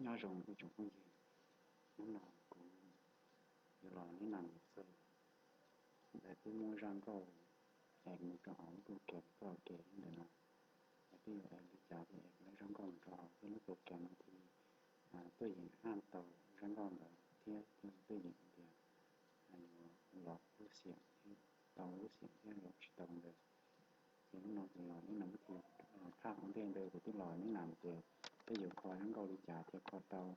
Nyob zoo ib tsoom phooj ywg, hnub no kuv yuav los neb nam xwb ntawm peb muab zaj nkauj add mus rau hauv lub program karaoke ntawm no. Peb yuav add li cas thiab add lawv zaj nkauj mus rau hauv peb lub program no thiaj tuaj yeem add tau zaj nkauj ntawd thiab tuaj yeem tias yuav los lub xiam thiab tau lub xiam thiab los tsis tau ntawd. Ces hnub no kuv los neb nam thiab, thaj ua ntej ntawd kuv twb los neb nam ces peb yuav kho zaj nkauj li cas thiaj kho tau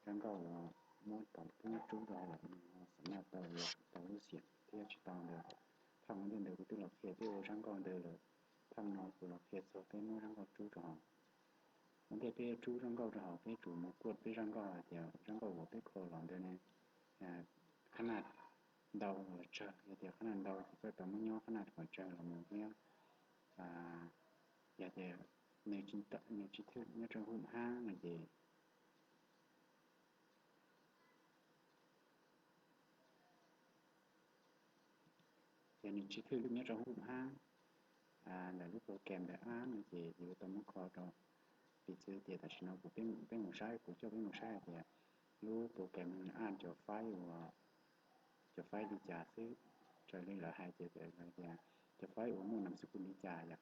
zaj nkauj uas muab tom pub rub rau hauv lawm no xam maj tau yuav tau lub xiam thiab tsis tau ntawd. Thaj ua ntej ntawd kuv twb los qhia peb ua zaj nkauj ntawd lawm, thaj no kuv los qhia txog peb muab zaj nkauj rub rau hauv. Ua ntej peb rub zaj nkauj rau hauv peb tsum mus kuaj peb zaj nkauj hais tias zaj nkauj uas peb kho los ntawd ne, qhab naj ntau los tsawg, yog tias qhab naj ntau ces koj tau muab nyob qhab naj kom tsawg los mus thiab. Yog tias nws tsis thwj nyob rau hub hab no ces ces nws tsis thwj nyob rau hub hab ntawm lub program ntawm app no ces yuav tau muab kho rau. Piv txwv tias tam sim no kuv peb mus saib, kuv coj peb mus saib hais tias lub program no nws add cov file uas, cov file li cas xwb. Raws li lawv hais ces lawv tias cov file uas muaj nam xib kus li cas yom.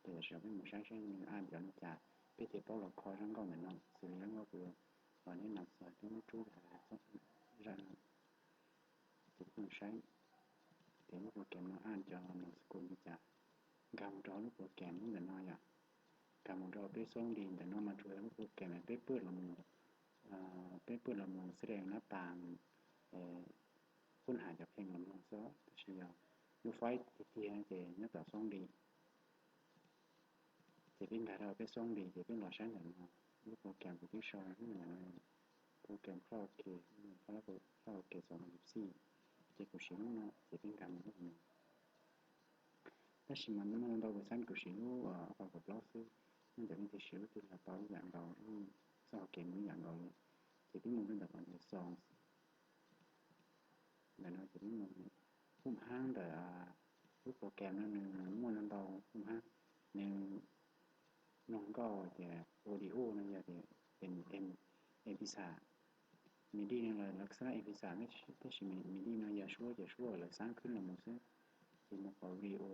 Ces tam sim no peb mus saib saib nws add cov li cas peb thiaj paub los kho zaj nkauj ntawm no, xws li zaj nkauj kuv los neb nam xwb twb rub zaj no. Ces peb mus saib tias lub program no add cov nam xib kus li cas, nkag mus rau lub program ntawm no yom. Nkag mus rau peb xoob li ntawm no mas tsuas yog lub program peb pwj los mus, peb pwj los mus xab dees nab tas kub has cov pheej los mloog xwb, tab sis yog lub file tiag tiag ces nyob tom xoob li. Ces peb nkag rau peb xoob li ces peb los saib ntawm no, lub program kuv twb sau ntawm no, program karaoke, karaoke xov no xij, ces kuv siv lub no ces peb nkag mus lub no. Tab sis mas muaj ntau tus xav kuv siv lub kaum plaub xwb, nyob ntawm leej twg siv lub twg los tau ib yam nkaus, txoj hau kev mus ib yam nkaus li. Ces peb mus rau ntawm qhov tias songs ntawm no ces peb mus, hub hab ntawm lub program no nws muaj ntau ntau hub hab, nws mloog nkauj tias audio no yog tias MP xas, midi no los lawv xab MP xas, tab sis midi no yog suab ces suab lawv xab khwb los mus xwb. Ces mus qhov video,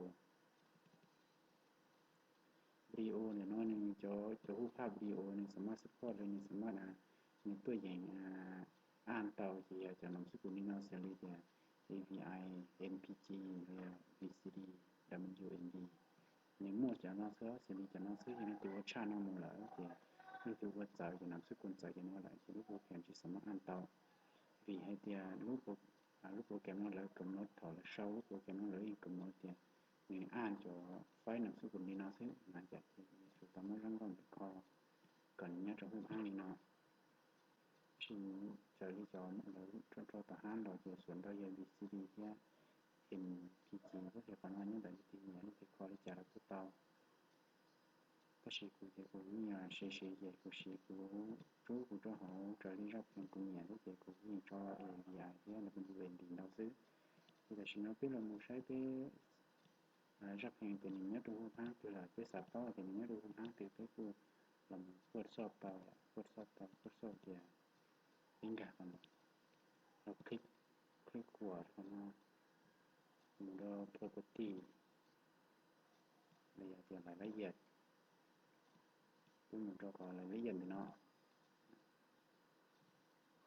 video ntawm no nws cov, cov hub phaj video nws xam maj support li, nws xam maj, nws tuaj yeem add tau ces yog cov nam xib kus li no xws li tias AVI, MPG, los yog VCD, WMV. Nws muaj cov no xwb, xws li cov no xwb, yog leej twg ua tshaj no mus lawm ces leej twg ua txawv ces nam xib kus txawv cov no lawm ces lub program tsis xam maj add tau. Vim hais tias lub program no lawv kam no, thaum lawv sau lub program no lawv yeej kam no tias nws add cov file nam xib kus li no xwb na, ces yus tau muab zaj nkauj ntawd kho kom nws nyob rau hub hab li no. Tab sis raws li cov lawv tso tom hab los ces xuas ntau yog VCD thiab MPG, tab sis qhov no nyob ntawm leej twg nyiam, leej twg kho li cas los kuj tau. Tab sis kuv ces kuv yeej siv siv ces kuv siv, kuv rub kuv rau hauv raws li zaj pheej kuv nyiam xwb ces kuv yeej tso AVI thiab WMV ntau xwb. Ces tam sim no peb los mus saib peb zaj pheej tias nws nyob rau hub hab twg lawm, peb xav paub tias nws nyob rau hub hab twg peb kuj los mus kuaj xoj tau, kuaj xoj tau, kuaj xoj tias peb nkag qhov no, los click, click qhuas qhov no, mus rau property, los yog tias lawv lab yam, peb mus rau qhov lawv lab yam ntawm no.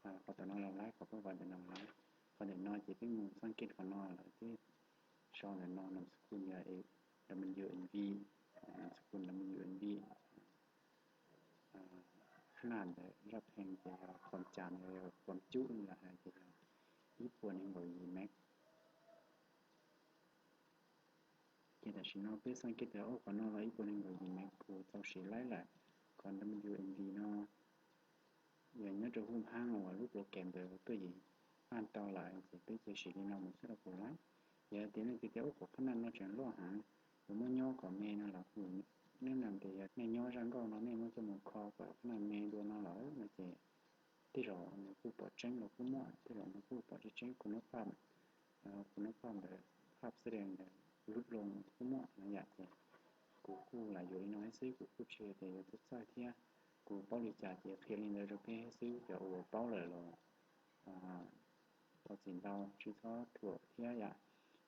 Qhov ntawm no los lawv, qhov peb ua ntawm no lawv, qhov ntawm no ces peb mus xab kiv qhov no lawv twb sau ntawm no nam xib kus yog WMV, nam xib kus WMV. Qhab naj ntawm zaj pheej ces yog qhuam cas, yog qhuam cub los hais tias yog ib puas nees nkaum yim meg. Ces tam sim no peb xab kiv tias ub qhov no los ib puas nees nkaum yim meg kuv txaus siv laib lawm. Qhov WMV no yog nyob rau hub hab uas lub program ntawd tuaj yeem add tau lawm ces peb cia siv li no mus xwb los kuj laib. Yog tias leej twg tias ub qhov qhab naj no tseem loj heev, kuv muab nyob kom me no los kuj, nej nam tias yog nej nyob zaj nkauj no nej muab coj mus kho kom qhab naj me dua no lawm no ces tej zaum nws kuj pom tseeb los kuj muaj, tej zaum nws kuj pom tseeb tseeb, kuv nab phaj, kuv nab phaj ntawd, phaj xab dees ntawd lub loo kuj muaj no yom. Ces kuv kuj lam yuav li no xwb, kuv kuj tsis tias yuav txawj txawj thiab. kuv paub li cas ces qhia li ntawd rau peb xwb, cov uas paub lawm los thov txim ntau, tsis txhob thuam thiab yom.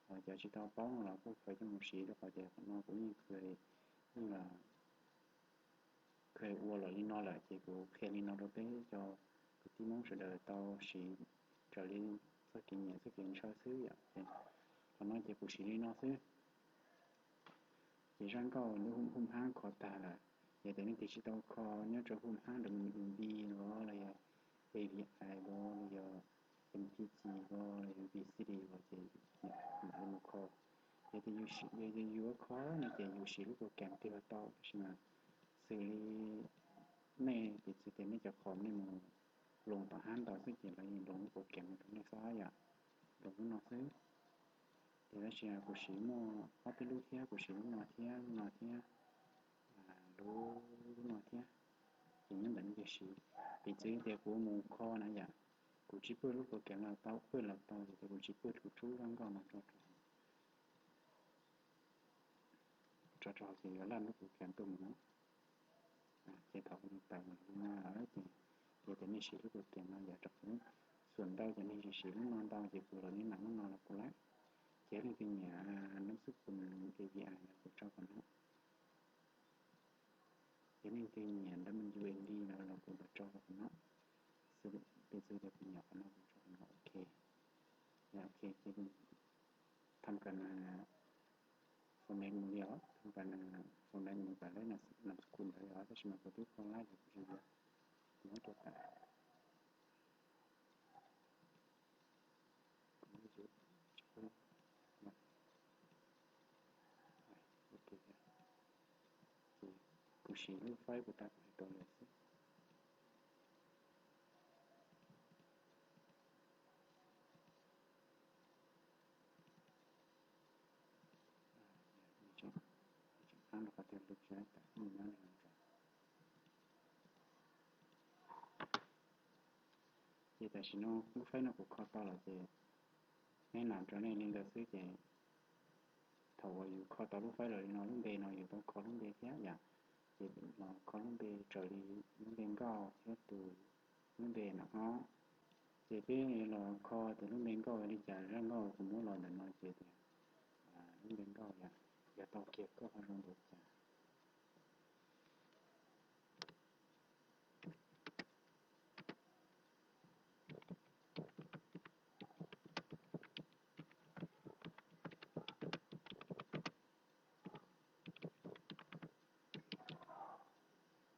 Cov tsis tau paub no los kuj khaws coj mus siv, rau qhov tias qhov no kuv yeej khaws, yeej khaws ua los li no lawm ces kuv qhia li no rau peb cov kwv tij Hmoob sawv daws tau siv raws li txoj kev nyiam txoj kev ntshaw xwb yom. Ces qhov no ces kuv siv li no xwb. Ces zaj nkauj lub hu hmab kho tag lawm, yog tias leej twg tsis tau kho nyob rau hu hmab W B los los yog A V I los los yog M P G los los yog V C D los ces mam li mus kho. Yog tias yus, yog tias yus yuav kho no ces yus siv lub program twg los tau, tab sis mas xws li nej piv txwv tias nej cov qhov nej mus loos tom hab ntau xwb ces lawv yeej loos lub program no rau nej xwb yom, loos lub no xwb. Ces tab sis kuv siv muaj ob peb lub thiab, kuv siv lub no thiab, lub no thiab, lub no thiab, ces nyob ntawm nej siv. Piv txwv tias kuv mus kho na yom, kuv tsis pwj lub program los tau, pwj los tau, yog tias kuv tsis pwj tus tsub zaj nkauj no rau, tso rau ces yuav laj lub program tuaj mus no. Ces thaum kuv tawm mus li no lawm ces, yog tias nej siv lub program no yom, rau qhov xum ntau ces nej siv lub no ntau ces kuv los nej mam lub no los kuv lawm. Ces leej twg nyiam lub xub pum A V I los kuv tso qhov no. Ces leej twg nyiam W M D no los kuv mam tso qhov no. Piv txwv tias kuv nyiam qhov no kuv tso qhov no, ok. Yog ok ces tham kas format mus li os, tham kas format mus tas lawm nam squs ntawd os, tab sis mas kuv twb kho lab ces kuv tsis yuav, kuv muab rau tas. Kuv yuav, ok, ces kuv siv lub file kuv tab kuv hais tau lawm xwb. Tseem qab rau qhov tias lub sij hawm tas mus nyob li no. Ces tam sim no lub file no kuv kho tau lawm ces neb nam rau nej li ntawd xwb ces thaum uas yus kho tau lub file lawm li no lub npe no yus tau kho lub npe thiab yom. Ces los kho lub npe raws li lub npe nkauj thiab tus lub npe nam hlob. Ces peb los kho tias lub npe nkauj li cas, zaj nkauj kuv muab los ntawm no ces tias lub npe nkauj yog, yog tau kiag koj ho zoo npaum cas.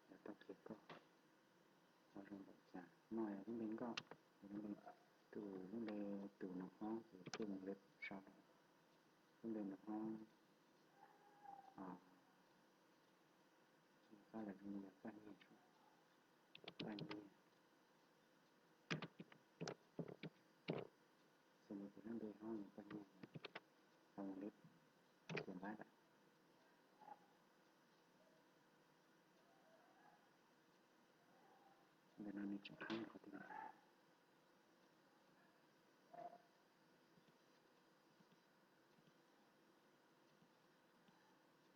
Yog tau kiag koj ho zoo npaum cas. No yog lub npe nkauj, tus lub npe, tus lub npe tus nam hlob ces tuaj mus leb sau. Lub npe nam hlob Txoj xab lawm zoo li yog Paj Nyiag, Paj Nyiag. Xws li tus lub npe hlob yog Paj Nyiag, tau mus leb tus npab lawm. Ntawm no nws tseem qhab qhov twg?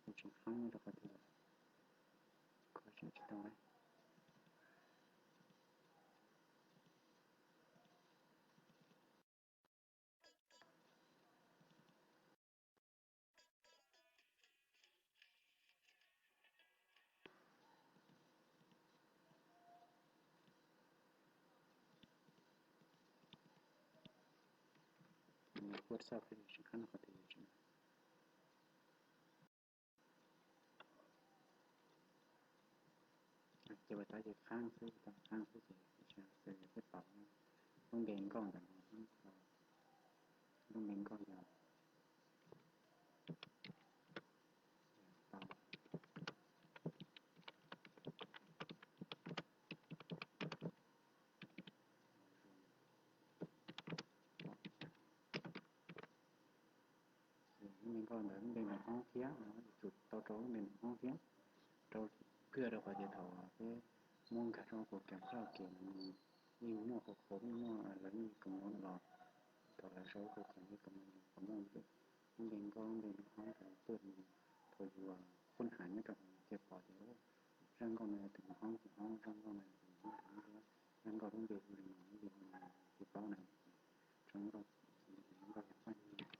Nws tseem qhab rau qhov twg? Kho tseem tsis tau na. Nws kuaj txoj peb tseem qhab qhov twg tseem. Ces ua tau ces qhab xwb, tau qhab xwb ces xws li peb pom lub npe nkauj ntawm no, lub npe nkauj yog tau. Lub npe nkauj ntawd lub npe nam hlob thiab, yuav tsum tau rau lub npe nam hlob thiab, rau kawg rau qhov tias thaum peb muab nkag rau program txoj kev no nws yeej muaj qhov qhov yeej muaj lawv yeej comment los, thaum lawv sau program yeej comment los, comment lub npe nkauj lub npe nam hlob ntawd tuaj, thaum yus khuab hais nyob rau hauv ces pom tias Zaj nkauj no yog tus mus hoob, tus hoob, zaj nkauj no yog tus mus hoob, tus hoob, zaj nkauj lub npe hu li no, lub npe hu li no, tsis paub na. Tso nkauj, nkauj yog paj nyiag,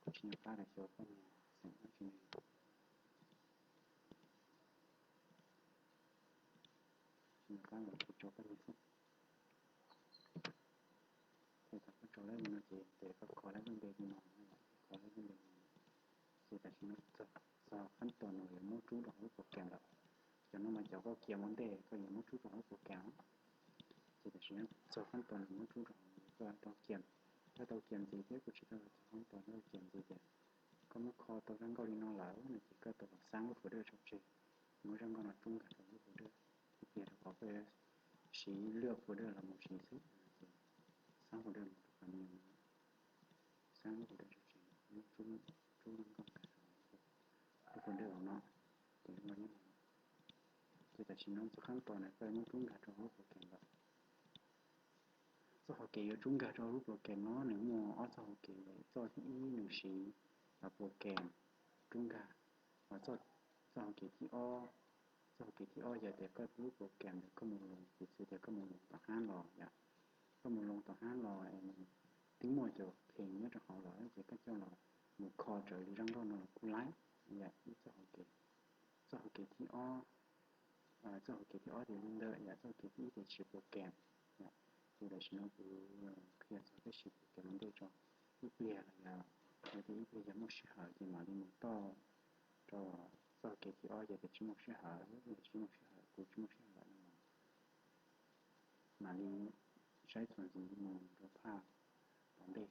kuv tsis nco qab lawm, xyov paj nyiag xeem dab tsi ne. Tsis nco qab lawm, kuv tso paj nyiag xwb. Ces thaum koj tso lawm no ces tes koj kho lawm lub npe li no, kho lawm lub npe li no. Ces tam sim no txog qhab tos no yuav muab rub rau hauv lub program lawm. Cov no mas cov koj kiam ua ntej koj yuav muab rub rau hauv program. Ces tam sim no txog qhab tos no muab rub rau hauv, koj tau kiam, koj tau kiam ntxiv thiab kuv tsis tau txog qhab tos no kiam ntxiv tias koj muab kho tau zaj nkauj li no lawm no ces koj tau los xab lub folder tso tseg, muab zaj nkauj no rub nkag rau lub folder. Ib pliag rau qhov koj yuav siv lwaj folder los mus siv xwb, ces xab folder mus rau qhov no, xab lub folder tso tseg, muab rub, rub zaj nkauj nkag rau lub folder no, ces lub no nyob. Ces tam sim no txoj qhab tos no koj muab rub nkag rau lub program lawm. Txoj hau kev yuav rub nkag rau lub program no nws muaj ob txoj hau kev. Txoj thib ib nws siv program rub nkag, txoj hau kev thib ob, txoj hau kev thib ob yog tias koj lub program ntawd koj mus loos, piv txwv tias koj mus loos tom hab los yom, koj mus loos tom hab los es nws twb muaj cov pheej nyob rau hauv los ces koj coj los mus kho raws li zaj nkauj no los kuj laib, yog ib txoj hau kev. Txoj hau kev thib ob, txoj hau kev thib ob ces li ntawd yom, txoj hau kev thib ib ces siv program. Ces tam sim no kuv qhia txog peb siv program ua ntej tso, ib pliag los yog, yog tias ib pliag yog muaj sij hawm ces mam li mus toj rau txoj hau kev thib ob, yog tias tsis muaj sij hawm, tsis muaj sij hawm, kuv tsis muaj sij hawm no los mam li saib txuas ntxiv mus rau phaj tom ntej.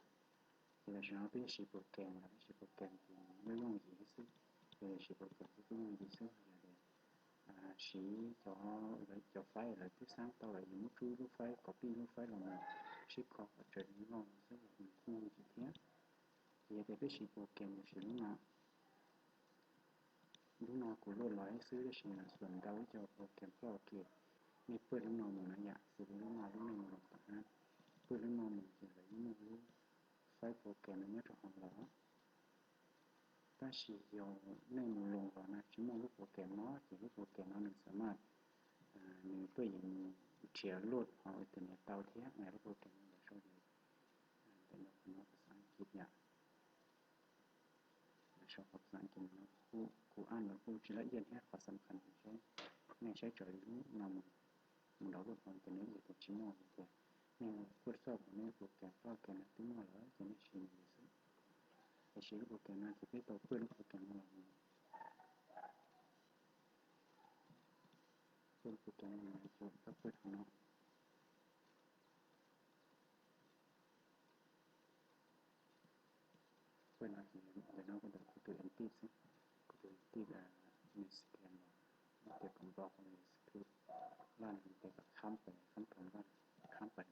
Ces tam sim no peb siv program, peb siv program ces yooj yooj yim xwb, ces siv program xwb twb yooj yim xwb, yog tias siv cov, lawv cov file lawv twb xab tau lawm, yus muab rub lub file, copy lub file los mus sib kho kom raws li loj xwb los nws kuj yooj yim thiab. Ces yog tias peb siv program yus siv lub no, lub no kuv luaj los ib xwb tab sis xuas ntau ib co program ploj ke, nej paj lub no mus na yom, xws li lub no lub nej mus loos tom hab, paj lub no mus ces lawv yeej muaj lub file program no nyob rau hauv los. Tab sis yog nej mus loos los na tsis muaj lub program no ces lub program no nws xam maj, nws tuaj yeem nrhiav load hauv internet tau thiab. Lub program no lawv sau, ntawm no qhov no xav Askiv yom, lawv sau qhov xav Askiv no kuj, kuj ab los kuj tsis laj iaj thiab, qhov xam khas nej saib raws li lub no mus, mus download hauv internet yog tias tsis muaj tias nej kuj txoj mus nej lub program ploj ke no twb muaj lawm ces nej siv nws xwb. Tiam sis lub program no ces peb tau paj lub program no los mus, paj lub program no los mus tau paj rau no. Paj no ces ntawm no kuv ntawm kuv tus edit xwb, kuv tus edit nws scan los tias kom npo nws script laj nws tias kom khab pem, khab pem laj, khab pem.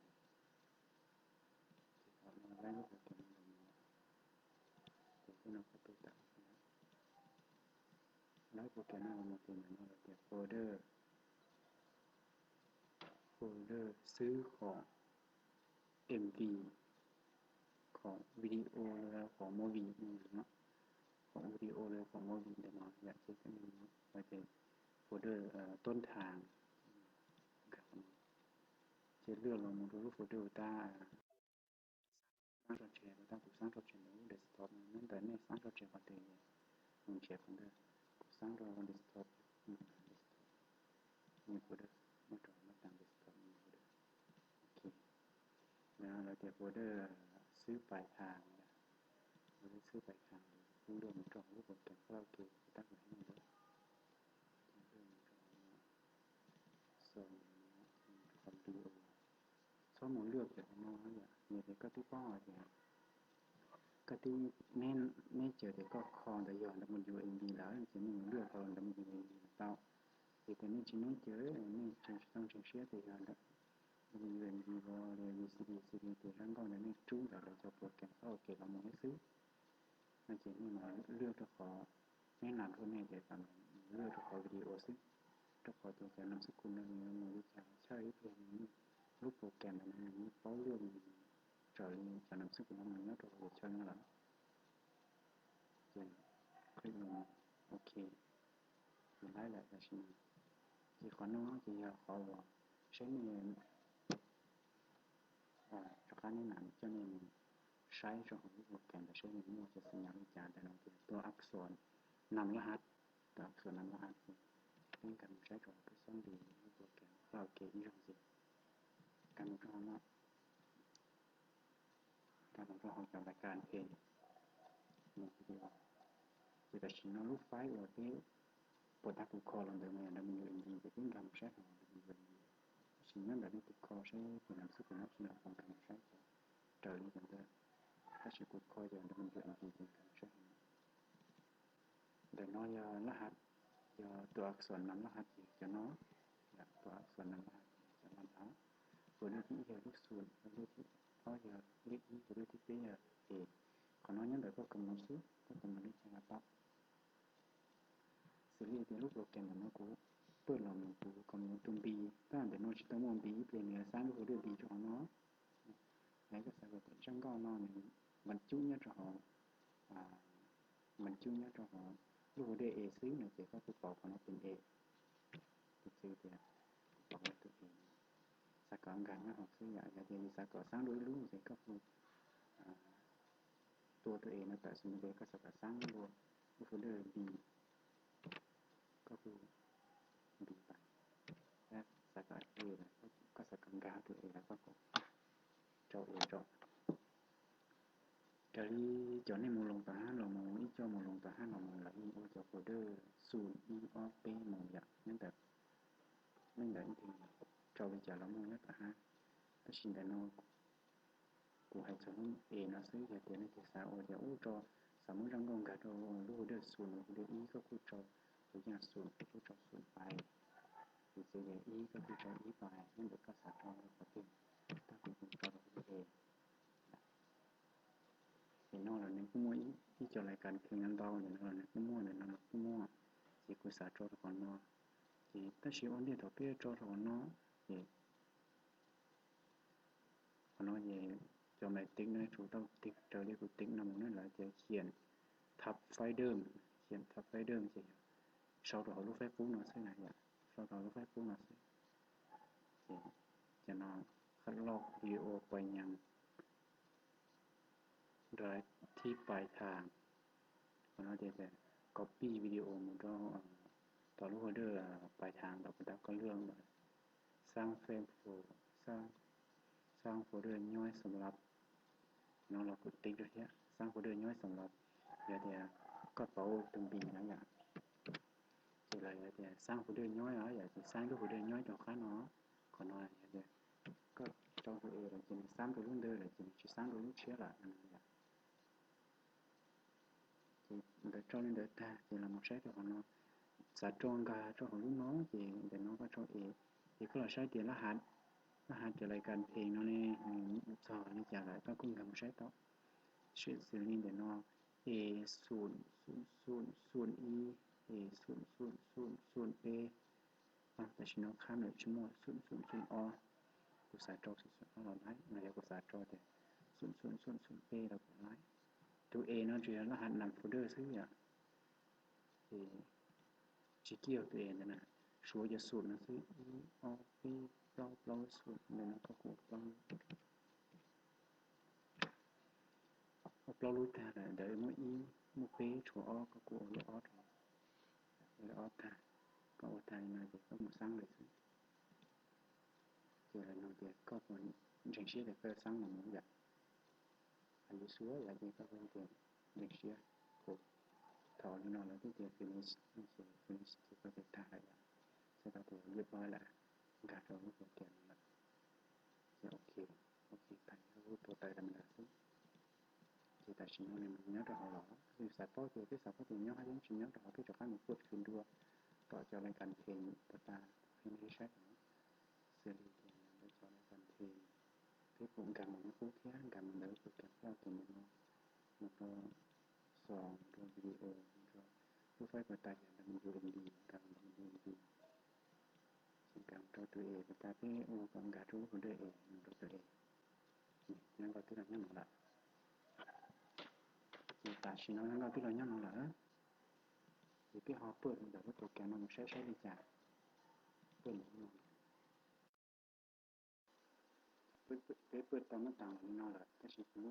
Ces thaum no lawv lub program no los mus, ces tej no kuv tuaj tawm, lawv program no los mus ces ntawm no lawv tias folder, folder xwb qhov M V, qhov video los qhov movie no, qhov video los qhov movie ntawm no yom, ces hais tias folder tuab nthas nkag qhov no, ces lwaj los mus rau lub folder uas tab xab tso tseg, uas tab kuv xab tso tseg ntawm lub desktop no, nyob ntawm nej xab tso tseg qhov twg, mus nrhiav folder, kuv xab rau desktop, desktop, new folder, muab rau nab tas desktop, new folder. Ok, lawv tias folder xwb pais thas, folder xwb pais thas, kuv lwaj mus rau hauv lub program karaoke kuv tab tom hais ntawd, lwaj mus rau so, rau qhov video. Txhob mus lwaj cov no, yog tias koj twb paub hais tias koj twb, neb caw tias koj kho ntawd yog ntawm mus yuav M V lawm ces nej mus lwaj tau ntawm mus yuav M V los tau. Yog tias nej tsis, neb caw, nej tsis tau ntseeg siab tias yog ntawm mus yuav M V los li V C D, C D tias zaj nkauj ntawd nej rub ntawm lawv cov program karaoke los mus xwb no ces nej mam lwaj rau qhov, neb nas rau nej ces tam lwaj rau qhov video xwb, rau qhov tias cov nam xwb kus no nws yuav mus li cas los txhawj ib pliag nws, lub program ntawd nws yeej paub lwaj mus raws li cov nam xwb kus no mus nyob rau hauv chaw no lawm. Ces click mus, ok, Ces lawm tam sim no, ces qhov no ces yog qhov uas saib nej, rov qab nej mam coj nej mus saib rau hauv lub program ntawd saib nws muaj cov xim nyas li cas ntawm no tias tus axon nam laj hav, tus axon nam laj hav ces peb nkag mus saib rau hauv peb xob nti lub program koj ke ib zaug ntxiv, nkag mus rau hauv no, nkag mus rau hauv cov lais kas phem mus video. Ces tam sim no lub file uas peb puas tag kuv kho los ntawd mas yog W M D ces peb nkag mus saib hauv W M D. Tab sis nyob ntawm nej tus kho saib tus nam xwb kuv nyob tsis nyob, kuv nkag mus saib ces raws li cov ntawd. Tab sis kuv kho yog W M D ces nkag mus saib hauv no. Ntawm no yog laj hav, yog tus axon nam laj hav ces cov no, tus axon nam laj hav ces cov no ntag. Folder thib ib yog lub xum, folder thib ob yog lej ib, folder thib peb yog es. Qhov no nyob ntawm koj kos mus xwb, koj kos mus li cas los tau. Xws li tias lub program ntawm no kuv pwj los mus kuv kos mus tus npis, tab ntawm no tsis tau muaj npis ib pliag nws yuav xa lub folder npis rau hauv no. Lawv koj xav kom zaj nkauj no nws npas cub nyob rau hauv, npas cub nyob rau hauv lub folder es xwb no ces koj kuj pauv qhov no tus es. Piv txwv tias kuv pauv tus es, xav kom nkag nyob hauv xwb yom. Yog tias yus xav kom xaab dua ib lub ces koj kuj tua tus es no tawm xwb, koj xav kom xaab dua lub folder npis, koj kuj npis pais. Xav kom es, koj xav kom nkag tus es los koj kuj rau es rau. Raws li cov nej mus loos tom hab los mus, ib co mus loos tom hab los mus lawv yeej ua cov folder xum ib ob peb mus yom, nyob ntawm, nyob ntawm ib ntsis rau li cas los muaj nyob tom hab. Tab sis ntawm no kuv hais txog lub es no xwb, yog tias nej tig xav ua tias ub rau, xav muab zaj nkauj nkag rau lub folder xum no, folder ib koj kuj rau, tus yaj xum koj kuj rau xum pais, piv txwv tias ib koj kuj rau ib pais, nyob ntawm koj xav rau qhov twg, tab kuv kuj rau rau folder es. Ntawm no los nws kuj muaj ib co lais kas kheev ntau, ntawm no los nws kuj muaj, ntawm no los kuj muaj, ces kuv xav tso rau qhov no. Ces tab sis ua ntej thaum peb tso rau qhov no, ces qhov no ces cov maiv teev no tsuas tau teev raws li kuv teev no mus na, lawv tias khiam thab faib dej, khiam thab faib dej ces yog sau rau hauv lub faib qub no xwb na yom, sau rau hauv lub faib qub no xwb. Ces cov no qhov loj video pais nyas drive thib pais thas, qhov no tias copy video mus rau tom lub folder pais thas tom kuv tab koj lwaj ntawd, xaab fem, xaab folder nyob xam lab, no los kuv teev rau thiab, xaab folder nyob xam lab, yog tias koj pauv tus npis no yom, ces lawv yog tias xaab folder nyob os, yog tias xaab lub folder nyob rau qab no, qhov no yog tias koj rau tus es lawm ces nws xaab rau lub ntawd lawm ces nws tsis xaab rau lub tshiab lawm no yom. Ces ntawd tso li ntawd tag ces los mus saib rau qhov no, xav tso nkag rau hauv lub no ces ntawm no koj tso es, ces koj los saib tias lab hav, lab hav cov lais kas phem no ne, nws txog li cas lawm koj kuj nkag mus saib tau. Sim xws li ntawm no, es xum xum xum xum ib, es xum xum xum xum peb, tam sim no qhab lawm tsis muaj, xum xum xum ob, kuv xav rau xum xum ob los laib, no yog kuv xav rau tias xum xum xum xum peb los kuj laib. Tus es no tsuas yog lab hav nam folder xwb yom. Ces tsis kij tus es ntawd na, suav cov xum no xwb, ib ob peb plaub, plaub xum, ntawm no koj kuj ua plaub lub tag lawm, ntawd muaj ib muaj peb tshuav ob, koj kuj ua lub ob rau, ua lub ob tag, koj ua tag li no ces koj mus xaab lawm xwb. Ces lawv nug tias koj puas ntseeg siab tias koj yuav xaab los mus yom, hais li suav yom, ces koj kuj tias ntseeg siab. Thaum li no lawv twb tias finish, finish ces koj tias tag lawm yom, txhais tau tias ua lub ob lawm, nkag rau lub program no lawm. Ces ok, ok tag, lub tua tawm rau ntawd xwb. Ces tam sim no nws mus nyob rau hauv los, yus xav paub tias, peb xav paub tias nyob hab yeej tsis nyob rau hauv, peb rov qab mus kuaj khwv dua tom cov lais kas phem puas tas pheej nej saib no. Xws li tias ntawm cov lais kas phem, peb kuj nkag mus nyob qub thiab, nkag mus ntawm lub program cloud ces mus rau, mus rau xom, mus rau video, mus rau lub faib puas tas yog ntawm mus rau mv, nkag mus ntawm mus rau mv, ces nkag mus rau tus es puas tas, peb ua kom nkag rau lub folder es mus rau tus es. Zaj nkauj twb los nyob no lawm. Ces tam sim no zaj nkauj twb los nyob no lawm. Ces peb ho paj li ntawm lub program no mus saib saib li cas. Paj li no, peb paj tau nab tas li no lawm tab sis kuv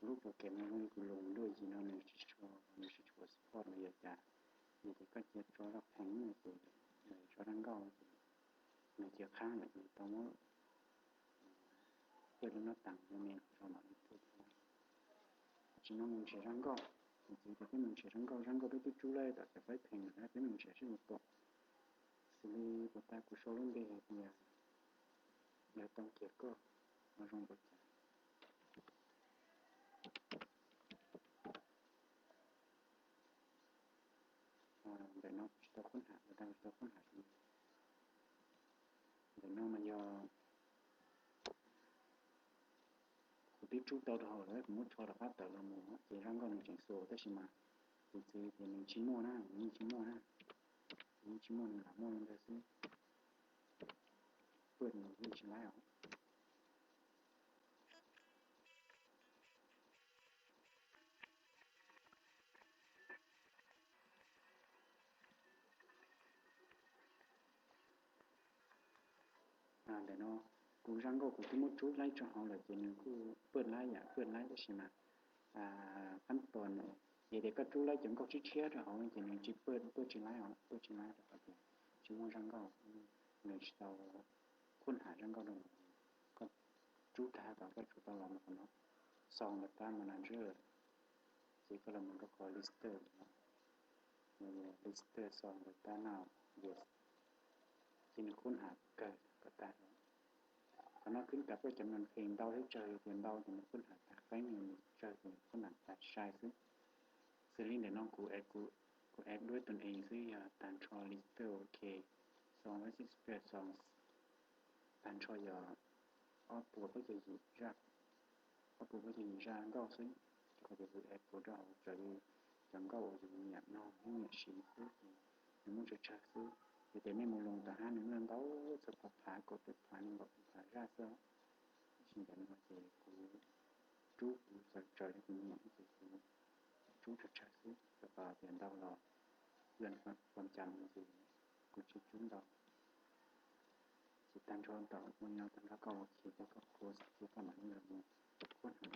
lub program no zoo li kuv lus dua yim no nws tsis tshua, nws tsis tshua support no yog cas. Yog tias koj cia tso zaj pheej no ces, tso zaj nkauj ces nws cia qhaab lawm ces tau muab paj lub nab tas no me rau mam li paj. Tam sim no mus nrhiav zaj nkauj, tus txiv tias peb mus nrhiav zaj nkauj, zaj nkauj peb twb rub lawm tom cov fab pheej lawm, peb mus nrhiav seb nws pom. Xws li puas tas kuv sau lub npe hais tias yog tau kiag koj, no zoo puas cas. Ntawm no kuv tsis tau khoob ham, ntawm no kuv tsis tau khoob ham li. Ntawm no mas yog kuv twb rub tau rau hauv lawm, kuv muab rho rov qab tawm los mus ces zaj nkauj nws tseem xuas tab sis mas tus txiv tias nws tsis muaj na, nws yeej tsis muaj na, nws yeej tsis muaj, nws lam muaj li ntawd xwb. Paj nws yeej tsis laib os. Ntawm no kuv zaj nkauj kuv twb muab rub laib rau hauv lawm ces nws kuj paj laib yam paj laib tab sis mas qab tos no, yog tias koj rub laib cov nkauj tshiab tshiab rau hauv ces nws tsis paj, paj tsis laib os, paj tsis laib rau qhov tias tsis muaj zaj nkauj, nws tsis tau khoob ham zaj nkauj rau. Koj rub tag kom koj tsum tau los mus qhov no, sau ntawm tab manager, ces koj los mus rau qhov lister no, lister sau ntawm tab no, yes, ces nws khoob ham kawg kom tag. Qhov no khwb kav paj cov nplooj pheej ntau thiab tsawg tias ntau ces nws khoob ham tag qeeb, nws tsawg ces nws khoob ham tag sai xwb. Xws li ntawm no kuv, kuv add duab tus ees xwb yog tag nrho lister, ok, songs, six hundred songs, tag nrho yog ob puas plaub caug yim zaj, ob puas plaub caug yim zaj nkauj xwb. Rau qhov tias kuv add rau hauv raws li cov nkauj uas yus nyiam mloog thiab nyiam siv xwb ces nws muaj tsawg tsawg xwb. Yog tias nej mus lus tom hab nws muaj ntau txog phav phav, kaum tawm phav, nees nkaum tawm phav zaj xwb. Tab sis ntawm no ces kuv rub kuv txawm raws li kuv nyiam ces kuv rub tsawg tsawg xwb, rau qhov tias ntau los yuav pom cas no ces kuv tsis rub ntau. Ces tag nrho ntawm ua no tag nrho koj ua khi rau koj post ces koj mam li los mus khoob ham.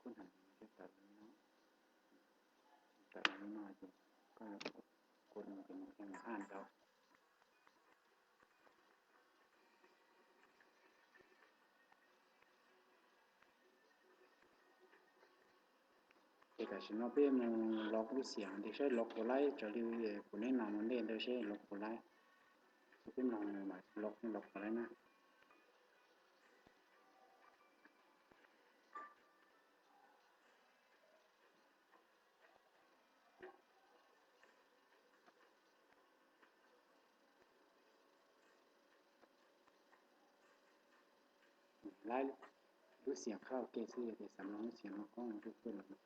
Khoob ham thiab tawm li no, tawm li no ces koj ua ces nws thiaj mam add tau. Ces tam sim no peb mus los lub xiam ntawd saib los puas laib, raws li kuv neb no mus ntej ntawd saib los puas laib. Ces peb mloog mas los, los puas laib na. Laib lub xiam qhab ua ke xwb, yog tias xav mloog lub xiam no koob lub paj los.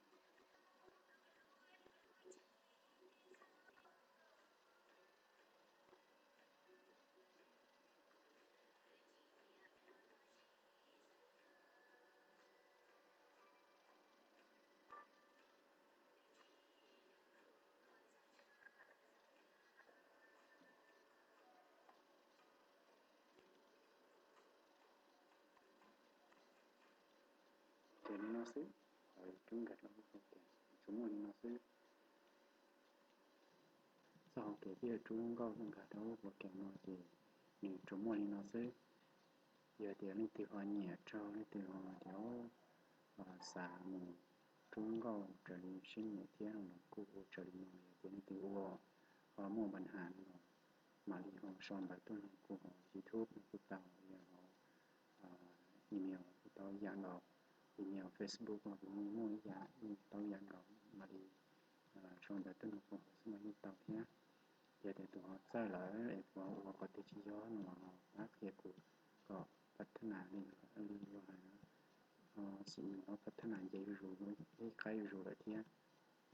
Ces li no xwb, rub nkag rau lub program, tsuas muaj li no xwb. Txoj hau kev thiaj rub nkauj nkag rau lub program no ces nws tsuas muaj li no xwb. Yog tias leej twg ho nyiam raug, leej twg ho tias xav mus rub nkauj raws li sib nyiam thiab no los kuj ua raws li no. Yog tias leej twg ua ho muaj npa nham no los mam li ho sau ntawv tuaj nrog kuv hauv YouTube no kuj tau, yog hauv email kuj tau ib yam nkaus, email Facebook los kuj muaj ib yam, tau ib yam nkaus, mam li sau ntawv tuaj nrog kuv hauv xwb mas yeej tau thiab. Yog tias tus ho txawj lawm es kuv ua qhov twg tsis yog no los pab qhia kuv kom pab thab nas li, li luag hais, xim nws ho pab thab nas nce zuj zus, ib qab zuj zus lawm thiab.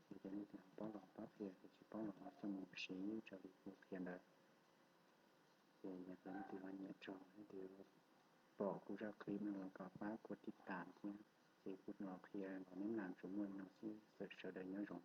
Yog tias leej twg ho paub los pab qhia, tias tsis paub los ho coj mus siv raws li kuv qhia ntawd. Ces yog tias leej twg ho nyiam raug, leej twg pom kuv zaj clip no los kom pab kuv tiv tas thiab. qhia los neb mam tsuas muaj li no xwb, sawv daws nyob zoo.